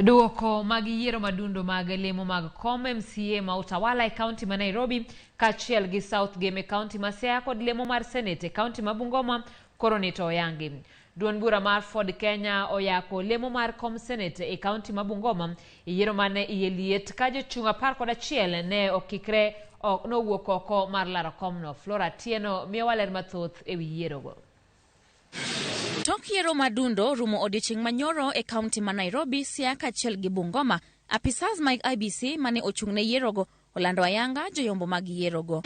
Duoko mag yiero madundo mag lemo mag kom MCA ma Utawala e kaunti ma Nairobi kaachiel gi South Gem e kaunti ma Siaya kod lemo mar Senate e kaunti ma Bungoma koro ni to oyangi. Duond bura mar Ford Kenya oyako lemo mar kom Senate e kaunti ma Bungoma e yiero mane iye liet ka jochung' 11 ne okikre nowuok oko mar laro komno. Flora Atieno miyowa ler mathoth e wi yierogo. Tok yiero madundo rumo odiechieng' manyoro e kaunti ma Nairobi, Siaya kaachiel gi Bungoma, apisas mag IEBC mane ochung' ne yierogo olando ayanga joyombo mag yierogo.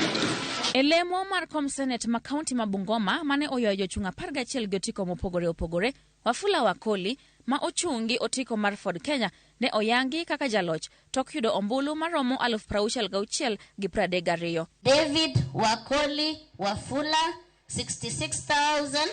E lemo mar kom Senate ma kaunti ma Bungoma mane oywayo jochung' 11 gi otiko mopogore opogore, Wafula Wakoli ma ochung' gi otiko mar Ford Kenya ne oyangi kaka jaloch tok yudo ombulu maromo 66,032. David Wakoli Wafula 66,032.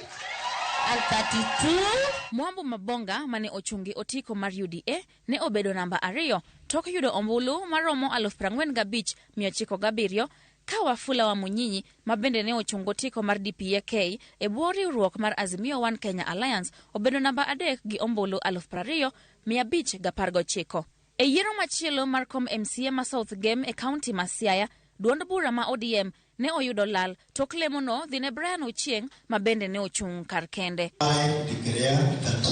Mwambu Mabonga mane ochung' gi otiko mar UDA ne obedo namba 2 tok yudo ombulu maromo 45,907 ka Wafula wa Munyinyi ma bende ne ochung' otiko mar DPAK e bwo riwruok mar Azimio One Kenya Alliance obedo namba 3 gi ombulu 20,519. E yiero machielo mar kom MCA ma South Gem e kaunti ma Siaya, duond bura ma ODM ne oyudo lal tok lemono dhi ne Brian Ochieng ma bende ne ochung' kar kende. I declare that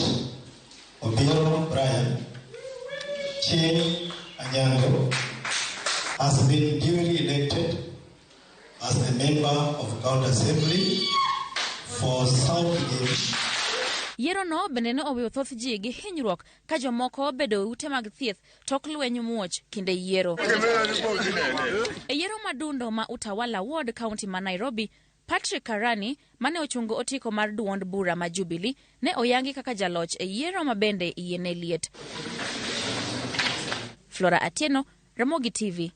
Obiero Brian Chieng Anyango has been duly elected as a member of County Assembly for South Gem. Yiero no bende ne oweyo thoth ji gi hinyruok ka jomoko obedo e ute mag thieth tok lweny muoch kinde yiero. E yiero madundo ma Utawala Ward, kaunti ma Nairobi, Patrick Karani mane ochungo otiko mar duond bura ma Jubilee ne oyangi kaka jaloch e yiero ma bende iye ne liet. Flora Atieno, Ramogi TV.